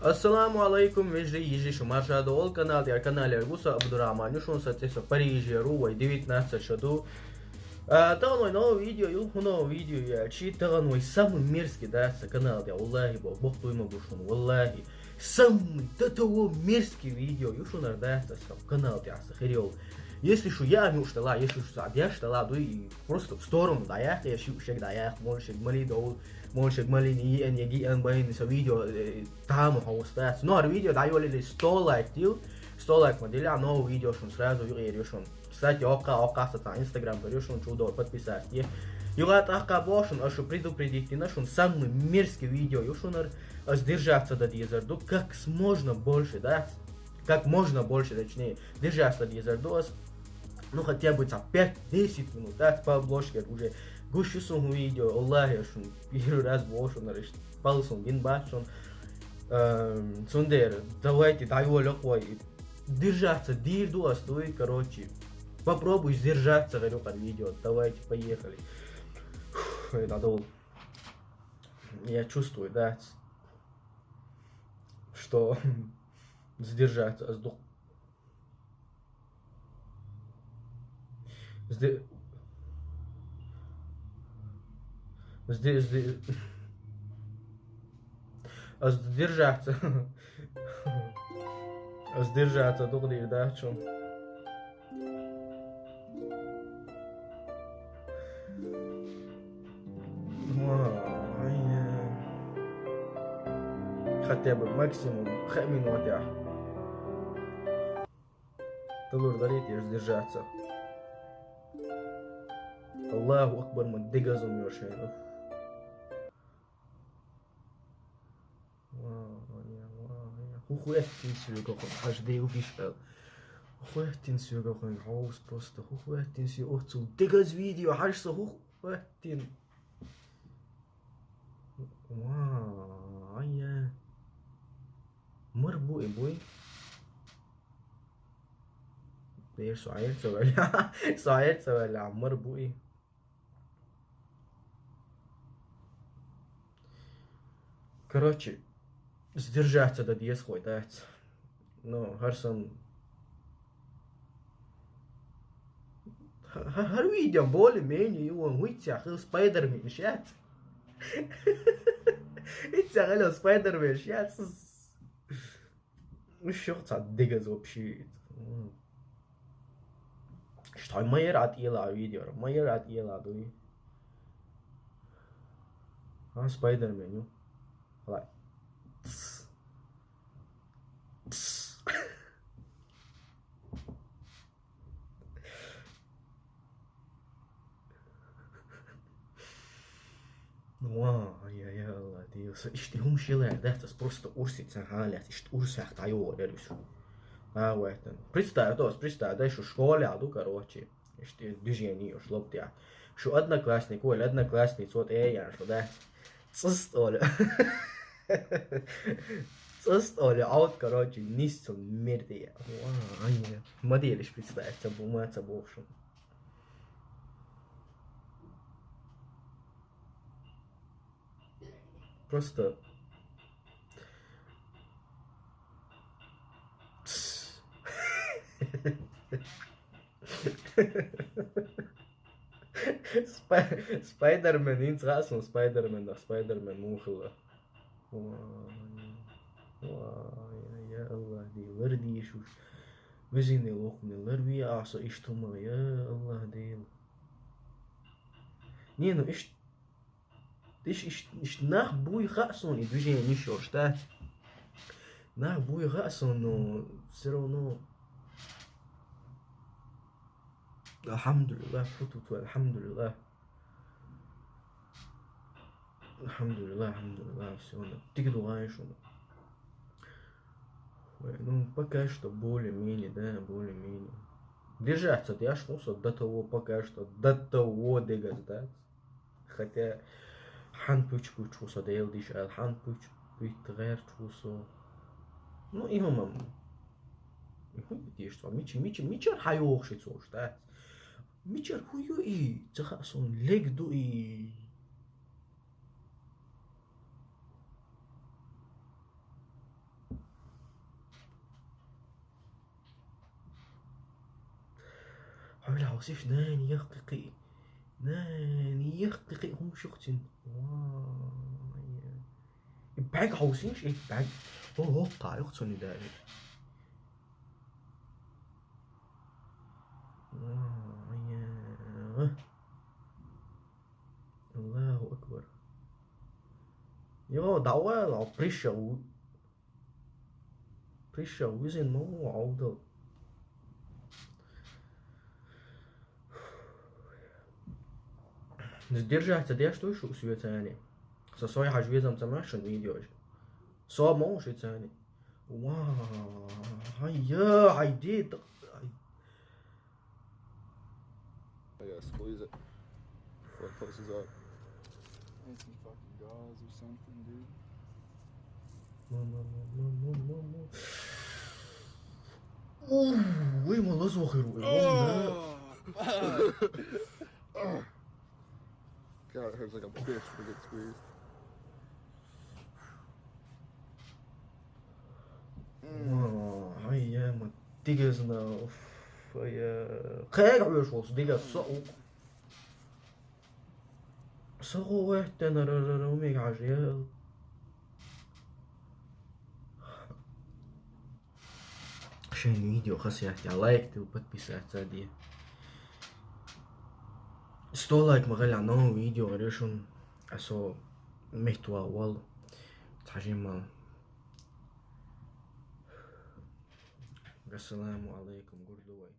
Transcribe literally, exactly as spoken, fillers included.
Ассаламу алайкум, вежарий, йижарий, шу марша довла канал тӀера, каналера гуса Абдурахман ю шун, са цӀи со Парижера ву, вай девятнадцать шу ду. А, тахана вай новый видео ю, хӀун новый видео ю аьлча, тахана вай самый мерзкий дац са канал тӀа, валлахӀи, бо-, боккха дуй ма бу шун, валлахӀи. Самый до того мерзкий видео ю шунара дац са канал тӀа са хир йола. Если шу яа муш дала, если шу са деш дала, дуй, просто в сторону дӀаяккха, я шу шег дӀаяккха, молла шег мали довла, молла шег малин йиъан, я гиъан байна, са видео, э, тамаш хьовсац. Но хӀара видео дӀайолале сто лайк дила, сто лайк ма дилла, новый видео шун сразу юкъера ю шун. Кстати, оккха, оккха са цхьа Instagram пар ю шун, чу дор подписаться де. Юха тӀаккха бо шун, аз шу предупредить дина, шун самый мерзкий видео ю шунара, аз держаться да дезар ду, как с-, можно больше, да? Как можно больше, точнее, держаться да дезар ду аз. Ну, хотя бы цхьа пять-десять минут, да, по обложке уже. Гуш ю сона хӀун видео, валлахӀи, аз шун первый раз бо шунара, ишт пал сона гин бац шун. Эм, цундера, давайте, дӀайолале вай. Держаться дийр ду аз, дуй, короче. Попробуй сдержаться, говорю, под видео. Давайте, поехали. Фух, я надул. Я чувствую, да, что сдержаться аз ду. Сде-, сде-, сде-, аз сдержаться. Аз сдержаться дукха дийр дац шун. Ой, хотя бы максимум пхи минут я. Тулур дарийта ерш держаться. Аллаху акбар, ма дегазум йоршайн. Уф. Ва, ва, ва, ва. ХӀу хӀоьттина соьга хӀун, хьажа де угиш ала. ХӀу хӀоьттина соьга хӀун, хьовс просто. ХӀу хӀоьттина соьга оццул дегаз видео, хьажа са хӀу хӀоьттина. Ва, ай, я. Мар бу и буй. Дер со айр ца валя. Со айр ца валя, мар бу и. Короче, сдержаться да деза хой дац. Ну, хӀара сан. Ха-, ха-, хӀара видео более-менее ю, вон хӀуьйццехь хила Спайдермен шац. ХӀуьйццехь хила Спайдермен шац. Уж юха цхьа дегаз вообще. Шта ма яра а тӀела видео, ма яра а тӀела дуй. А, Спайдермен ю. Лай. Тс. Тс. Ну, ва, я, я, Аллах, Дела, со иштта хӀума шелар дац, ас просто урсица хьалац, иштта урсах дӀайогӀар яр уьш. А, вайтан. Представь, то есть, представь, да, шу школе а ду, короче. Иштта движение уж лоп тя. Шу одноклассник, оле одноклассница, вот, э, я, шу, да. ЦӀыст оле. ЦӀыст оле, а вот, короче, нисцун мерте я. Ва, ай, я. Ма делиш представь, ца бу-, ма ца боху шун. Просто. Спай-, Спайдермен, хӀинца хаьа суна Спайдермен, да, Спайдермен муха хилла. Вай, вай, я Аллах, Дела, лардийша уж. Везине лохне, ларве ахьа со иштта хӀумах, я Аллах, Дела. Не, ну иш-, иш-, иш-, иш-, нах буй хаьа суна и движение йиш йолуш дац. Нах буй хаьа суна, но всё равно. Алхьамдулиллах, фу тут, алхьамдулиллах. Алхьамдулиллах, алхьамдулиллах, всё, да. Дика ду вайн шуна. Ой, ну, пока что более-менее, да, более-менее. Держаться деш хӀун со до того, пока что до того дегаз дац. Хотя хьан пуч пуч хӀу со Дела диш аьлла, хьан пуч пуьйт гӀерташ ву со. Ну, и хӀума. И хӀун ю теша цо? Мича, мича, мичара хьайогӀуш и цо уж дац? Мичара хӀу ю и? Ца хаьа суна, лег ду и. Бля, хьовсийша, нани, яхкъикъи. Нани, яхкъикъи, хӀума шух цин. Вай. И бӀаг хьовсийша, и бӀаг. О, хӀоккха, юх цуни дали. Вай. Аллаху акбар. Йо, давай, ла, пришел. Пришел, визин, ну, аудал. Сдержаться деш дуй шу, Светани? Со сой хьаж везам ца машин видеош. Со мон шицани. Ва, ай, я, ай, дед. Ай. Yeah, squeeze it. Before it closes up. Need some fucking gauze or something, dude. Уй, молоз вахир, уй, молоз. God, it hurts like a bitch to get squeezed. Ай, я, ма, дигезна, уф, я. Кайгъа уйш волс, дигез со, у. Со гуэхтена, ра, ра, ра, умиг хьаж, я. Шен видео хасият, я лайк дил, подписаться ди. Сто лайк ма гъала новый видео решун, а со мехтва вал. Цхьажимал. Ассаламу алейкум, гурдувай.